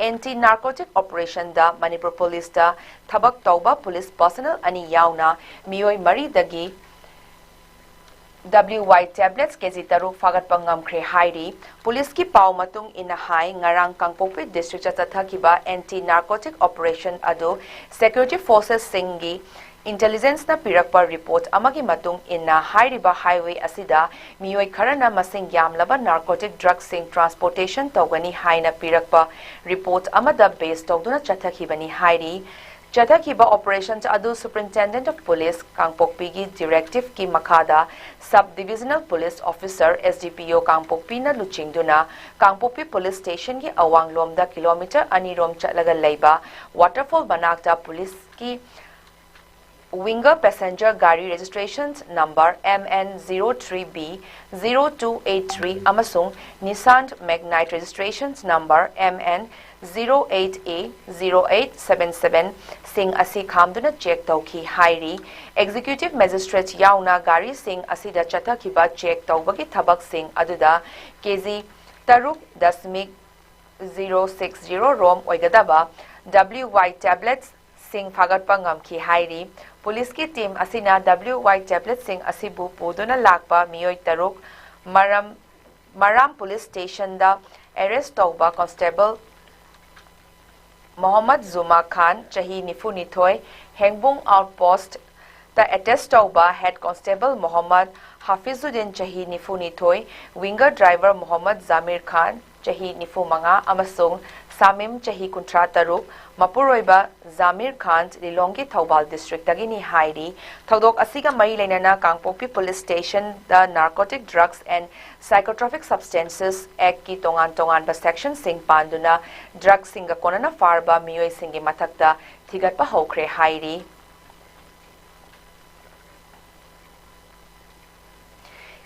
anti narcotic operationꯗ ꯃꯅꯤꯄꯨꯔ ꯄꯨꯂꯤꯁꯇ ꯊꯕꯛ ꯇꯧꯕ ꯄꯨꯂꯤꯁ personnel ꯑꯅꯤ ꯌꯥꯎꯅ ꯃꯤꯑꯣꯏ ꯃꯔꯤꯗꯒꯤ W Y tablets K G ꯇꯔꯨꯛ ꯐꯥꯒꯠꯄ ꯉꯝꯈ꯭ꯔꯦ ꯍꯥꯏꯔꯤ꯫ ꯄꯨꯂꯤꯁꯀꯤ ꯄꯥꯎ ꯃꯇꯨꯡ ꯏꯟꯅ ꯍꯥꯏ, ꯉꯔꯥꯡ ꯀꯥꯡꯄꯣꯛꯄꯤ districtꯇ ꯆꯠꯊꯈꯤꯕ anti narcotic operation ꯑꯗꯨ security forcesꯁꯤꯡꯒꯤ Intelligenceꯅ ꯄꯤꯔꯛꯄ report ꯑꯃꯒꯤ ꯃꯇꯨꯡ ꯏꯟꯅ, ꯍꯥꯏꯔꯤꯕ highway ꯑꯁꯤꯗ ꯃꯤꯑꯣꯏ ꯈꯔꯅ ꯃꯁꯤꯡ ꯌꯥꯝꯂꯕ narcotic drugꯁꯤꯡ transportation ꯇꯧꯒꯅꯤ ꯍꯥꯏꯅ ꯄꯤꯔꯛꯄ report ꯑꯃꯗ base ꯇꯧꯗꯨꯅ ꯆꯠꯊꯈꯤꯕꯅꯤ ꯍꯥꯏꯔꯤ꯫ ꯆꯠꯊꯈꯤꯕ operation ꯑꯗꯨ Superintendent of Police ꯀꯥꯡꯄꯣꯛꯄꯤꯒꯤ directiveꯀꯤ ꯃꯈꯥꯗ Sub Divisional Police Officer, S D P O ꯀꯥꯡꯄꯣꯛꯄꯤꯅ ꯂꯨꯆꯤꯡꯗꯨꯅ ꯀꯥꯡꯄꯣꯛꯄꯤ Police Stationꯒꯤ ꯑꯋꯥꯡꯂꯣꯝꯗ kilometre ꯑꯅꯤꯔꯣꯝ ꯆꯠꯂꯒ ꯂꯩꯕ waterfall ꯃꯅꯥꯛꯇ policeꯀꯤ Winger passenger ꯒꯥꯔꯤ registration number M N zero three B zero two eight three ꯑꯃꯁꯨꯡ Nissan Magnite registration number M N zero eight A zero eight seven seven ꯁꯤꯡ ꯑꯁꯤ ꯈꯥꯝꯗꯨꯅ check ꯇꯧꯈꯤ ꯍꯥꯏꯔꯤ꯫ Executive Magistrate ꯌꯥꯎꯅ ꯒꯥꯔꯤꯁꯤꯡ ꯑꯁꯤꯗ ꯆꯠꯊꯈꯤꯕ check ꯇꯧꯕꯒꯤ ꯊꯕꯛꯁꯤꯡ ꯑꯗꯨꯗ K G ꯇꯔꯨꯛ ꯗꯁꯃꯤꯛ zero six zero rom ꯑꯣꯏꯒꯗꯕ W Y tablets ꯁꯤꯡ ꯐꯥꯒꯠꯄ ꯉꯝꯈꯤ ꯍꯥꯏꯔꯤ꯫ Policeꯀꯤ team ꯑꯁꯤꯅ W Y tabletꯁꯤꯡ ꯑꯁꯤꯕꯨ ꯄꯨꯗꯨꯅ ꯂꯥꯛꯄ ꯃꯤꯑꯣꯏ ꯇꯔꯨꯛ ꯃꯔꯝ, ꯃꯔꯥꯝ Police Stationꯗ arrest ꯇꯧꯕ Constable ꯃꯣꯍꯝꯃꯗ ꯖꯨꯃꯥ ꯈꯥꯟ, ꯆꯍꯤ ꯅꯤꯐꯨꯅꯤꯊꯣꯏ, ꯍꯦꯡꯕꯨꯡ outpost ꯇ attach ꯇꯧꯕ Head Constable ꯃꯣꯍꯝꯃꯗ ꯍꯥꯐꯤꯖꯨꯗꯤꯟ, ꯆꯍꯤ ꯅꯤꯐꯨꯅꯤꯊꯣꯏ, winger driver ꯃꯣꯍꯝꯃꯗ ꯖꯥꯃꯤꯔ ꯈꯥꯟ, ꯆꯍꯤ ꯅꯤꯐꯨꯃꯉꯥ, ꯑꯃꯁꯨꯡ ꯁꯥꯃꯤꯝ, ꯆꯍꯤ ꯀꯨꯟꯊ꯭ꯔꯥꯇꯔꯨꯛ, ꯃꯄꯨꯔꯣꯏꯕ ꯖꯥꯃꯤꯔ ꯈꯥꯟ, ꯂꯤꯂꯣꯡꯒꯤ ꯊꯧꯕꯥꯜ districtꯇꯒꯤꯅꯤ ꯍꯥꯏꯔꯤ꯫ ꯊꯧꯗꯣꯛ ꯑꯁꯤꯒ ꯃꯔꯤ ꯂꯩꯅꯅ ꯀꯥꯡꯄꯣꯛꯄꯤ Police Stationꯗ Narcotic Drugs and Psychotropic Substances Actꯀꯤ ꯇꯣꯉꯥꯟ ꯇꯣꯉꯥꯟꯕ sectionꯁꯤꯡ ꯄꯥꯟꯗꯨꯅ drugꯁꯤꯡꯒ ꯀꯣꯟꯅꯅ ꯐꯥꯔꯕ ꯃꯤꯑꯣꯏꯁꯤꯡꯒꯤ ꯃꯊꯛꯇ ꯊꯤꯒꯠꯄ ꯍꯧꯈ꯭ꯔꯦ ꯍꯥꯏꯔꯤ꯫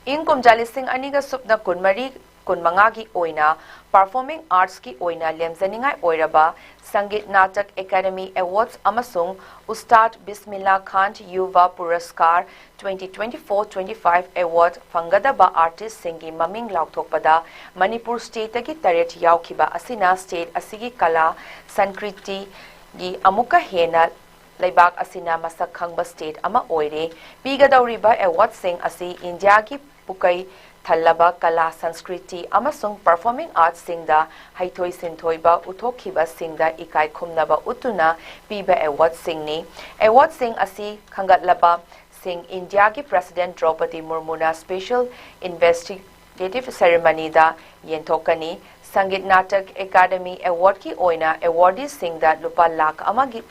ꯏꯪ ꯀꯨꯝꯖꯥ ꯂꯤꯁꯤꯡ ꯑꯅꯤꯒ ꯁꯨꯞꯅ ꯀꯨꯟꯃꯔꯤ ꯀꯨꯟꯃꯉꯥꯒꯤ ꯑꯣꯏꯅ Performing Artsꯀꯤ ꯑꯣꯏꯅ ꯂꯦꯝꯖꯅꯤꯡꯉꯥꯏ ꯑꯣꯏꯔꯕ Sangeet Natak Academy Awards ꯑꯃꯁꯨꯡ Ustad Bismillah Khan Yuva Puraskar twenty twenty-four twenty-five award ꯐꯪꯒꯗꯕ artistꯁꯤꯡꯒꯤ ꯃꯃꯤꯡ ꯂꯥꯎꯊꯣꯛꯄꯗ ꯃꯅꯤꯄꯨꯔ stateꯇꯒꯤ ꯇꯔꯦꯠ ꯌꯥꯎꯈꯤꯕ ꯑꯁꯤꯅ state ꯑꯁꯤꯒꯤ ꯀꯂꯥ ꯁꯪꯁꯀ꯭ꯔꯤꯇꯤꯒꯤ ꯑꯃꯨꯛꯀ ꯍꯦꯟꯅ ꯂꯩꯕꯥꯛ ꯑꯁꯤꯅ ꯃꯁꯛ ꯈꯪꯕ state ꯑꯃ ꯑꯣꯏꯔꯦ꯫ ꯄꯤꯒꯗꯧꯔꯤꯕ awardꯁꯤꯡ ꯑꯁꯤ ꯏꯟꯗꯤꯌꯥꯒꯤ ꯄꯨꯀꯩ ꯊꯜꯂꯕ ꯀꯂꯥ, ꯁꯪꯁꯀ꯭ꯔꯤꯇꯤ ꯑꯃꯁꯨꯡ ꯄꯔꯐꯣꯔꯃꯤꯡ ꯑꯥꯔꯠꯁꯤꯡꯗ ꯍꯩꯊꯣꯏ ꯁꯤꯡꯊꯣꯏꯕ ꯎꯠꯊꯣꯛꯈꯤꯕꯁꯤꯡꯗ ꯏꯀꯥꯏ ꯈꯨꯝꯅꯕ ꯎꯠꯇꯨꯅ ꯄꯤꯕ ꯑꯦꯋꯥꯔꯗꯁꯤꯡꯅꯤ꯫ ꯑꯦꯋꯥꯔꯗꯁꯤꯡ ꯑꯁꯤ ꯈꯟꯒꯠꯂꯕꯁꯤꯡ ꯏꯟꯗꯤꯌꯥꯒꯤ president ꯗ꯭ꯔꯧꯄꯗꯤ ꯃꯨꯔꯃꯨꯅ special ꯏꯟꯚꯦꯁꯇꯤꯒꯦꯇꯤꯚ ꯁꯦꯔꯦꯃꯅꯤꯗ ꯌꯦꯟꯊꯣꯛꯀꯅꯤ꯫ Sangeet Natak academy ꯑꯦꯋꯥꯔꯗꯀꯤ ꯑꯣꯏꯅ ꯑꯦꯋꯥꯔꯗꯤꯁꯤꯡꯗ ꯂꯨꯄꯥ ꯂꯥꯈ ꯑꯃꯒꯤ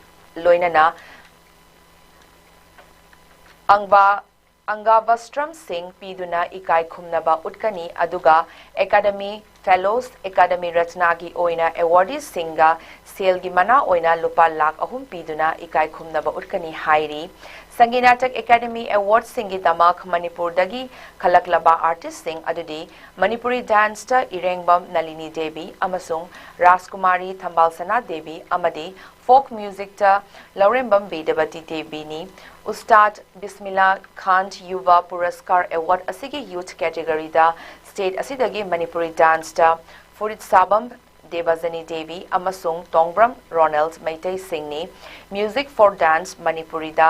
ꯂꯣꯏꯅꯅ ꯑꯪꯕꯥ ꯑꯪꯒꯥꯚꯁꯇ꯭ꯔꯝꯁꯤꯡ ꯄꯤꯗꯨꯅ ꯏꯀꯥꯏ ꯈꯨꯝꯅꯕ ꯎꯠꯀꯅꯤ, ꯑꯗꯨꯒ ꯑꯦꯀꯥꯗꯃꯤ ꯐꯦꯂꯣꯁ, ꯑꯦꯀꯥꯗꯃꯤ ꯔꯠꯅꯥꯒꯤ ꯑꯣꯏꯅ ꯑꯦꯋꯥꯔꯗꯤꯁꯤꯡꯒ ꯁꯦꯜꯒꯤ ꯃꯅꯥ ꯑꯣꯏꯅ ꯂꯨꯄꯥ ꯂꯥꯈ ꯑꯍꯨꯝ ꯄꯤꯗꯨꯅ ꯏꯀꯥꯏ ꯈꯨꯝꯅꯕ ꯎꯠꯀꯅꯤ ꯍꯥꯏꯔꯤ꯫ ꯁꯪꯒꯤꯠ ꯅꯥꯇꯛ ꯑꯦꯀꯥꯗꯃꯤ ꯑꯦꯋꯥꯔꯗꯁꯤꯡꯒꯤꯗꯃꯛ ꯃꯅꯤꯄꯨꯔꯗꯒꯤ ꯈꯜꯂꯛꯂꯕ ꯑꯥꯔꯇꯤꯁꯁꯤꯡ ꯑꯗꯨꯗꯤ ꯃꯅꯤꯄꯨꯔꯤ ꯗꯥꯟꯁꯇ ꯏꯔꯦꯡꯕꯝ ꯅꯂꯤꯅꯤ ꯗꯦꯕꯤ ꯑꯃꯁꯨꯡ ꯔꯥꯖꯀꯨꯃꯥꯔꯤ ꯊꯝꯕꯥꯜꯁꯅꯥ ꯗꯦꯕꯤ ꯑꯃꯗꯤ ꯐꯣꯛ ꯃ꯭ꯌꯨꯖꯤꯛꯇ ꯂꯧꯔꯦꯝꯕꯝ ꯕꯤꯗ꯭ꯌꯥꯕꯇꯤ ꯗꯦꯕꯤꯅꯤ꯫ ꯎꯁꯇꯥꯗ ꯕꯤꯁꯃꯤꯜꯂꯥ ꯈꯥꯟ ꯌꯨꯚꯥ ꯄꯨꯔꯁꯀꯥꯔ ꯑꯦꯋꯥꯔꯗ ꯑꯁꯤꯒꯤ ꯌꯨꯊ ꯀꯦꯇꯦꯒꯣꯔꯤꯗ ꯁ꯭ꯇꯦꯠ ꯑꯁꯤꯗꯒꯤ ꯃꯅꯤꯄꯨꯔꯤ ꯗꯥꯟꯁꯇ ꯐꯨꯔꯤꯠ ꯁꯥꯕꯝ ꯗꯦꯕꯖꯅꯤ ꯗꯦꯕꯤ ꯑꯃꯁꯨꯡ ꯇꯣꯡꯕ꯭ꯔꯝ ꯔꯣꯅꯦꯜ ꯃꯩꯇꯩꯁꯤꯡꯅꯤ꯫ ꯃ꯭ꯌꯨꯖꯤꯛ ꯐꯣꯔ ꯗꯥꯟꯁ ꯃꯅꯤꯄꯨꯔꯤꯗ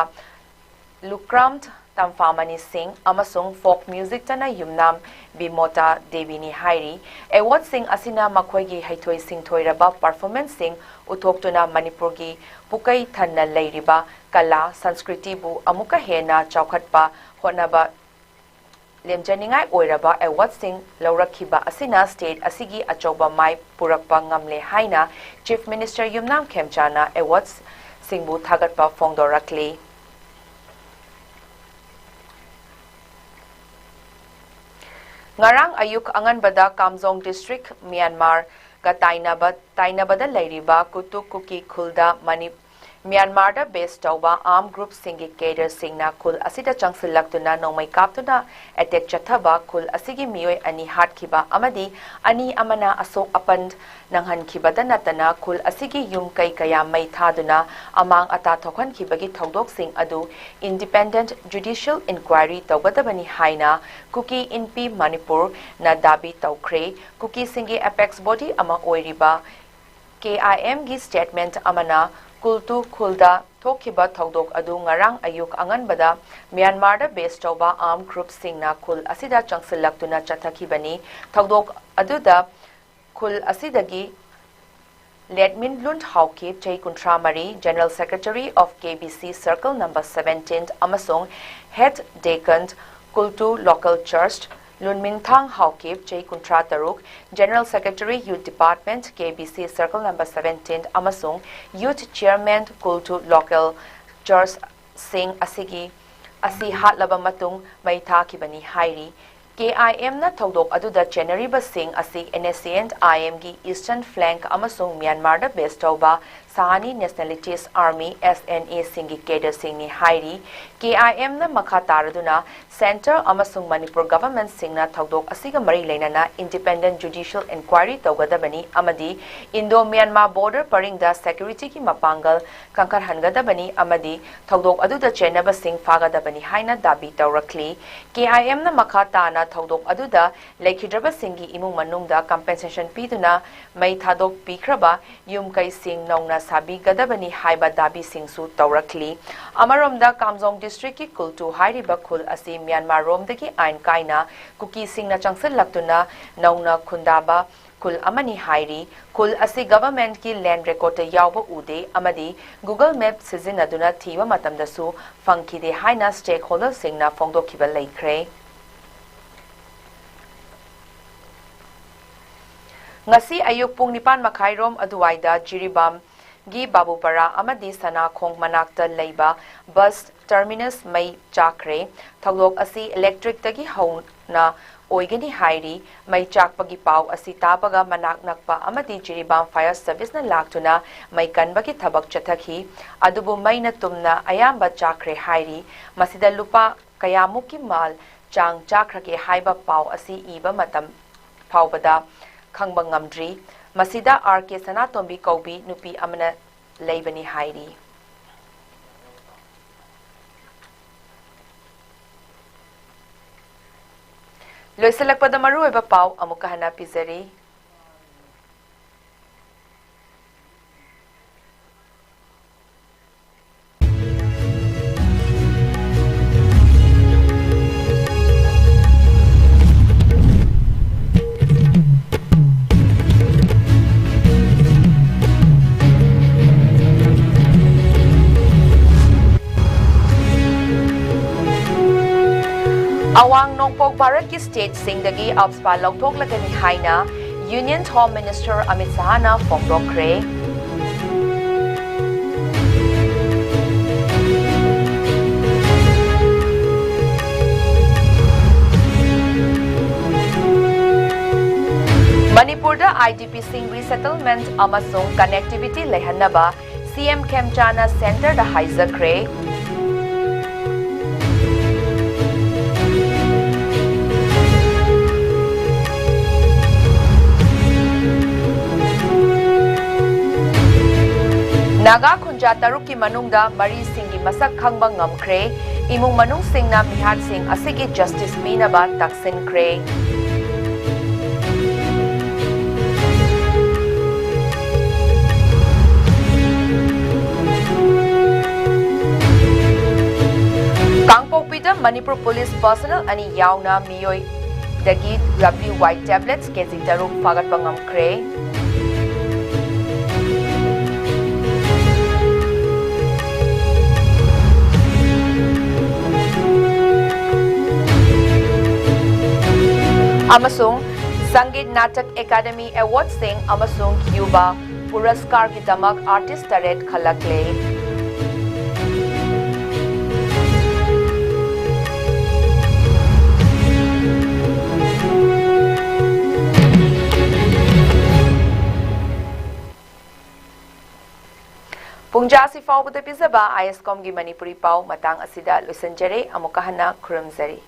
ꯂꯨꯀ꯭ꯔꯥꯝ ꯇꯝꯐꯥꯃꯅꯤ ꯁꯤꯡ ꯑꯃꯁꯨꯡ ꯐꯣꯛ ꯃ꯭ꯌꯨꯖꯤꯛꯇꯅ ꯌꯨꯝꯅꯥꯝ ꯕꯤꯃꯣꯇꯥ ꯗꯦꯕꯤꯅꯤ ꯍꯥꯏꯔꯤ꯫ ꯑꯦꯋꯥꯔꯗꯁꯤꯡ ꯑꯁꯤꯅ ꯃꯈꯣꯏꯒꯤ ꯍꯩꯊꯣꯏ ꯁꯤꯡꯊꯣꯏꯔꯕ ꯄꯔꯐꯣꯔꯃꯦꯟꯁꯁꯤꯡ ꯎꯠꯊꯣꯛꯇꯨꯅ ꯃꯅꯤꯄꯨꯔꯒꯤ ꯄꯨꯀꯩ ꯊꯟꯅ ꯂꯩꯔꯤꯕ ꯀꯂꯥ ꯁꯪꯁꯀ꯭ꯔꯤꯇꯤꯕꯨ ꯑꯃꯨꯛꯀ ꯍꯦꯟꯅ ꯆꯥꯎꯈꯠꯄ ꯍꯣꯠꯅꯕ ꯂꯦꯝꯖꯅꯤꯡꯉꯥꯏ ꯑꯣꯏꯔꯕ ꯑꯦꯋꯥꯔꯗꯁꯤꯡ ꯂꯧꯔꯛꯈꯤꯕ ꯑꯁꯤꯅ ꯁ꯭ꯇꯦꯠ ꯑꯁꯤꯒꯤ ꯑꯆꯧꯕ ꯃꯥꯏ ꯄꯨꯔꯛꯄ ꯉꯝꯂꯦ ꯍꯥꯏꯅ ꯆꯤꯐ ꯃꯤꯅꯤꯁꯇꯔ ꯌꯨꯝꯅꯥꯝ ꯈꯦꯝꯆꯥꯅ ꯑꯦꯋꯥꯔꯗꯁꯤꯡꯕꯨ ꯊꯥꯒꯠꯄ ꯐꯣꯡꯗꯣꯔꯛꯂꯤ꯫ ꯉꯔꯥꯡ ꯑꯌꯨꯛ ꯑꯉꯟꯕꯗ ꯀꯥꯝꯖꯣꯡ ꯗꯤꯁꯇ꯭ꯔꯤꯛ ꯃ꯭ꯌꯥꯟꯃꯥꯔꯒ ꯇꯥꯏꯅꯕ, ꯇꯥꯏꯅꯕꯗ ꯂꯩꯔꯤꯕ ꯀꯨꯇꯨꯛ ꯀꯨꯀꯤ ꯈꯨꯜꯗ ꯃꯅꯤ-, ꯃ꯭ꯌꯥꯟꯃꯥꯔꯗ ꯕꯦꯁ ꯇꯧꯕ ꯑꯥꯔꯝ ꯒ꯭ꯔꯨꯞꯁꯤꯡꯒꯤ ꯀꯦꯗꯔꯁꯤꯡꯅ ꯈꯨꯜ ꯑꯁꯤꯗ ꯆꯪꯁꯤꯜꯂꯛꯇꯨꯅ ꯅꯣꯡꯃꯩ ꯀꯥꯞꯇꯨꯅ ꯑꯦꯇꯦꯛ ꯆꯠꯊꯕ ꯈꯨꯜ ꯑꯁꯤꯒꯤ ꯃꯤꯑꯣꯏ ꯑꯅꯤ ꯍꯥꯠꯈꯤꯕ ꯑꯃꯗꯤ ꯑꯅꯤ ꯑꯃꯅ ꯑꯁꯣꯛ ꯑꯄꯟ ꯅꯪꯍꯟꯈꯤꯕꯗ ꯅꯠꯇꯅ ꯈꯨꯜ ꯑꯁꯤꯒꯤ ꯌꯨꯝ ꯀꯩ ꯀꯌꯥ ꯃꯩ ꯊꯥꯗꯨꯅ ꯑꯃꯥꯡ ꯑꯇꯥ ꯊꯣꯛꯍꯟꯈꯤꯕꯒꯤ ꯊꯧꯗꯣꯛꯁꯤꯡ ꯑꯗꯨ ꯏꯟꯗꯤꯄꯦꯟꯗꯦꯟꯠ ꯖꯨꯗꯤꯁꯤꯌꯦꯜ ꯏꯟꯀ꯭ꯋꯥꯏꯔꯤ ꯇꯧꯒꯗꯕꯅꯤ ꯍꯥꯏꯅ ꯀꯨꯀꯤ ꯏꯟꯄꯤ ꯃꯅꯤꯄꯨꯔꯅ ꯗꯥꯕꯤ ꯇꯧꯈ꯭ꯔꯦ꯫ ꯀꯨꯀꯤꯁꯤꯡꯒꯤ ꯑꯦꯄꯦꯛꯁ ꯕꯣꯗꯤ ꯑꯃ ꯑꯣꯏꯔꯤꯕ ꯀꯦ ꯑꯥꯏ ꯑꯦꯝꯒꯤ ꯁ꯭ꯇꯦꯠꯃꯦꯟꯠ ꯑꯃꯅ ꯀꯨꯜꯇꯨ ꯈꯨꯜꯗ ꯊꯣꯛꯈꯤꯕ ꯊꯧꯗꯣꯛ ꯑꯗꯨ ꯉꯔꯥꯡ ꯑꯌꯨꯛ ꯑꯉꯟꯕꯗ ꯃ꯭ꯌꯥꯟꯃꯥꯔꯗ ꯕꯦꯁ ꯇꯧꯕ ꯑꯥꯔꯝ ꯒ꯭ꯔꯨꯞꯁꯤꯡꯅ ꯈꯨꯜ ꯑꯁꯤꯗ ꯆꯪꯁꯤꯜꯂꯛꯇꯨꯅ ꯆꯠꯊꯈꯤꯕꯅꯤ꯫ ꯊꯧꯗꯣꯛ ꯑꯗꯨꯗ ꯈꯨꯜ ꯑꯁꯤꯗꯒꯤ ꯂꯦꯠꯃꯤꯟ ꯂꯨꯟ ꯍꯥꯎꯀꯤꯞ, ꯆꯍꯤ ꯀꯨꯟꯊ꯭ꯔꯥ ꯃꯔꯤ, General Secretary of K B C Circle Number Seventeen, ꯑꯃꯁꯨꯡ Head Deacon, ꯀꯨꯜꯇꯨ Local Church, ꯂꯨꯟꯃꯤꯟꯊꯥꯡ Haokip, ꯆꯍꯤ ꯀꯨꯟꯊ꯭ꯔꯥ ꯇꯔꯨꯛ, General Secretary, Youth Department, K B C Circle Number Seventeen, ꯑꯃꯁꯨꯡ Youth Chairman, ꯀꯨꯜꯇꯨ Local Church ꯁꯤꯡ ꯑꯁꯤꯒꯤ, ꯑꯁꯤ ꯍꯥꯠꯂꯕ ꯃꯇꯨꯡ ꯃꯩ ꯊꯥꯈꯤꯕꯅꯤ ꯍꯥꯏꯔꯤ꯫ K I M ꯅ ꯊꯧꯗꯣꯛ ꯑꯗꯨꯗ ꯆꯦꯟꯅꯔꯤꯕꯁꯤꯡ ꯑꯁꯤ N S C N I M ꯒꯤ Eastern Flank ꯑꯃꯁꯨꯡ ꯃ꯭ꯌꯥꯟꯃꯥꯔꯗ ꯕꯦꯁ ꯇꯧꯕ ꯁꯍꯥꯅꯤ Nationalities Army, S N A, ꯁꯤꯡꯒꯤ ꯀꯦꯗꯔꯁꯤꯡꯅꯤ ꯍꯥꯏꯔꯤ꯫ K I M ꯅ ꯃꯈꯥ ꯇꯥꯔꯗꯨꯅ Centre ꯑꯃꯁꯨꯡ ꯃꯅꯤꯄꯨꯔ ꯒꯚꯔꯟꯃꯦꯟꯠꯁꯤꯡꯅ ꯊꯧꯗꯣꯛ ꯑꯁꯤꯒ ꯃꯔꯤ ꯂꯩꯅꯅ independent judicial inquiry ꯇꯧꯒꯗꯕꯅꯤ ꯑꯃꯗꯤ Indo-Myanmar border ꯄꯔꯤꯡꯗ security ꯒꯤ ꯃꯄꯥꯡꯒꯜ ꯀꯟꯈꯠꯍꯟꯒꯗꯕꯅꯤ ꯑꯃꯗꯤ ꯊꯧꯗꯣꯛ ꯑꯗꯨꯗ ꯆꯦꯟꯅꯕꯁꯤꯡ ꯐꯥꯒꯗꯕꯅꯤ ꯍꯥꯏꯅ ꯗꯥꯕꯤ ꯇꯧꯔꯛꯂꯤ꯫ K I M ꯅ ꯃꯈꯥ ꯇꯥꯅ ꯊꯧꯗꯣꯛ ꯑꯗꯨꯗ ꯂꯩꯈꯤꯗ꯭ꯔꯕꯁꯤꯡꯒꯤ ꯏꯃꯨꯡ ꯃꯅꯨꯡꯗ compensation ꯄꯤꯗꯨꯅ ꯃꯩ ꯊꯥꯗꯣꯛꯄꯤꯈ꯭ꯔꯕ ꯌꯨꯝ ꯀꯩꯁꯤꯡ ꯅꯧꯅ ꯁꯥꯕꯤꯒꯗꯕꯅꯤ ꯍꯥꯏꯕ ꯗꯥꯕꯤꯁꯤꯡꯁꯨ ꯇꯧꯔꯛꯂꯤ꯫ ꯑꯃꯔꯣꯝꯗ, ꯀꯥꯝꯖꯣꯡ district ꯀꯤ ꯀꯨꯜꯇꯨ ꯍꯥꯏꯔꯤꯕ ꯈꯨꯜ ꯑꯁꯤ ꯃ꯭ꯌꯥꯟꯃꯥꯔ ꯔꯣꯝꯗꯒꯤ ꯑꯥꯏꯟ ꯀꯥꯏꯅ ꯀꯨꯀꯤꯁꯤꯡꯅ ꯆꯪꯁꯤꯜꯂꯛꯇꯨꯅ ꯅꯧꯅ ꯈꯨꯟꯗꯥꯕ ꯈꯨꯜ ꯑꯃꯅꯤ ꯍꯥꯏꯔꯤ꯫ ꯈꯨꯜ ꯑꯁꯤ ꯒꯚꯔꯟꯃꯦꯟꯠꯀꯤ land record ꯇ ꯌꯥꯎꯕ ꯎꯗꯦ ꯑꯃꯗꯤ Google Map ꯁꯤꯖꯤꯟꯅꯗꯨꯅ ꯊꯤꯕ ꯃꯇꯝꯗꯁꯨ ꯐꯪꯈꯤꯗꯦ ꯍꯥꯏꯅ stakeholder ꯁꯤꯡꯅ ꯐꯣꯡꯗꯣꯛꯈꯤꯕ ꯂꯩꯈ꯭ꯔꯦ꯫ ꯉꯁꯤ ꯑꯌꯨꯛ ꯄꯨꯡ ꯅꯤꯄꯥꯟ ꯃꯈꯥꯏ ꯔꯣꯝ ꯑꯗꯨꯋꯥꯏꯗ ꯖꯤꯔꯤꯕꯥꯝꯒꯤ ꯕꯥꯕꯨꯄꯥꯔꯥ ꯑꯃꯗꯤ ꯁꯅꯥꯈꯣꯡ ꯃꯅꯥꯛꯇ ꯂꯩꯕ bus terminus ꯃꯩ ꯆꯥꯛꯈ꯭ꯔꯦ꯫ ꯊꯧꯗꯣꯛ ꯑꯁꯤ electric ꯇꯒꯤ ꯍꯧꯅ ꯑꯣꯏꯒꯅꯤ ꯍꯥꯏꯔꯤ꯫ ꯃꯩ ꯆꯥꯛꯄꯒꯤ ꯄꯥꯎ ꯑꯁꯤ ꯇꯥꯕꯒ ꯃꯅꯥꯛ ꯅꯛꯄ ꯑꯃꯗꯤ ꯖꯤꯔꯤꯕꯥꯝ fire service ꯅ ꯂꯥꯛꯇꯨꯅ ꯃꯩ ꯀꯟꯕꯒꯤ ꯊꯕꯛ ꯆꯠꯊꯈꯤ꯫ ꯑꯗꯨꯕꯨ ꯃꯩꯅ ꯇꯨꯝꯅ ꯑꯌꯥꯝꯕ ꯆꯥꯛꯈ꯭ꯔꯦ ꯍꯥꯏꯔꯤ꯫ ꯃꯁꯤꯗ ꯂꯨꯄꯥ ꯀꯌꯥꯃꯨꯛꯀꯤ ꯃꯥꯜ ꯆꯥꯡ ꯆꯥꯛꯈ꯭ꯔꯒꯦ ꯍꯥꯏꯕ ꯄꯥꯎ ꯑꯁꯤ ꯏꯕ ꯃꯇꯝ ꯐꯥꯎꯕꯗ ꯈꯪꯕ ꯉꯝꯗ꯭ꯔꯤ꯫ ꯃꯁꯤꯗ R K ꯁꯅꯥꯇꯣꯝꯕꯤ ꯀꯧꯕꯤ ꯅꯨꯄꯤ ꯑꯃꯅ ꯂꯩꯕꯅꯤ ꯍꯥꯏꯔꯤ꯫ ꯂꯣꯏꯁꯤꯜꯂꯛꯄꯗ ꯃꯔꯨꯑꯣꯏꯕ ꯄꯥꯎ ꯑꯃꯨꯛꯀ ꯍꯟꯅ ꯄꯤꯖꯔꯤ꯫ ꯑꯋꯥꯡ ꯅꯣꯡꯄꯣꯛ ꯚꯥꯔꯠꯀꯤ ꯁ꯭ꯇꯦꯠꯁꯤꯡꯗꯒꯤ ꯑꯞꯁꯄꯥ ꯂꯧꯊꯣꯛꯂꯒꯅꯤ ꯍꯥꯏꯅ Union Home Minister ꯑꯃꯤꯠ ꯁꯍꯥꯅ ꯐꯣꯡꯗꯣꯛꯈ꯭ꯔꯦ꯫ ꯃꯅꯤꯄꯨꯔꯗ IDPꯁꯤꯡ resettlement ꯑꯃꯁꯨꯡ connectivity ꯂꯩꯍꯟꯅꯕ CM ꯈꯦꯝꯆꯥꯅ centreꯗ ꯍꯥꯏꯖꯈ꯭ꯔꯦ꯫ ꯅꯥꯒꯥ ꯈꯨꯟꯖꯥ ꯇꯔꯨꯛꯀꯤ ꯃꯅꯨꯡꯗ ꯃꯔꯤꯁꯤꯡꯒꯤ ꯃꯁꯛ ꯈꯪꯕ ꯉꯝꯈ꯭ꯔꯦ꯫ ꯏꯃꯨꯡ ꯃꯅꯨꯡꯁꯤꯡꯅ ꯃꯤꯍꯥꯠꯁꯤꯡ ꯑꯁꯤꯒꯤ justice ꯄꯤꯅꯕ ꯇꯛꯁꯤꯟꯈ꯭ꯔꯦ꯫ ꯀꯥꯡꯄꯣꯛꯄꯤꯗ ꯃꯅꯤꯄꯨꯔ ꯄꯨꯂꯤꯁ personnel ꯑꯅꯤ ꯌꯥꯎꯅ ꯃꯤꯑꯣꯏꯗꯒꯤ WY tablets KG ꯇꯔꯨꯛ ꯐꯥꯒꯠꯄ ꯉꯝꯈ꯭ꯔꯦ꯫ ꯑꯃꯁꯨꯡ ꯁꯪꯒꯤꯠ ꯅꯥꯇꯛ ꯑꯦꯀꯥꯗꯃꯤ ꯑꯦꯋꯥꯔꯗꯁꯤꯡ ꯑꯃꯁꯨꯡ ꯌꯨꯕ ꯄꯨꯔꯁꯀꯥꯔꯒꯤꯗꯃꯛ artist ꯇꯔꯦꯠ ꯈꯜꯂꯛꯂꯦ꯫ ꯄꯨꯡꯖꯥꯁꯤ ꯐꯥꯎꯕꯗ ꯄꯤꯖꯕ ISCOMꯒꯤ ꯃꯅꯤꯄꯨꯔꯤ ꯄꯥꯎ ꯃꯇꯥꯡ ꯑꯁꯤꯗ ꯂꯣꯏꯁꯤꯟꯖꯔꯦ꯫ ꯑꯃꯨꯛꯀ ꯍꯟꯅ ꯈꯨꯔꯨꯝꯖꯔꯤ꯫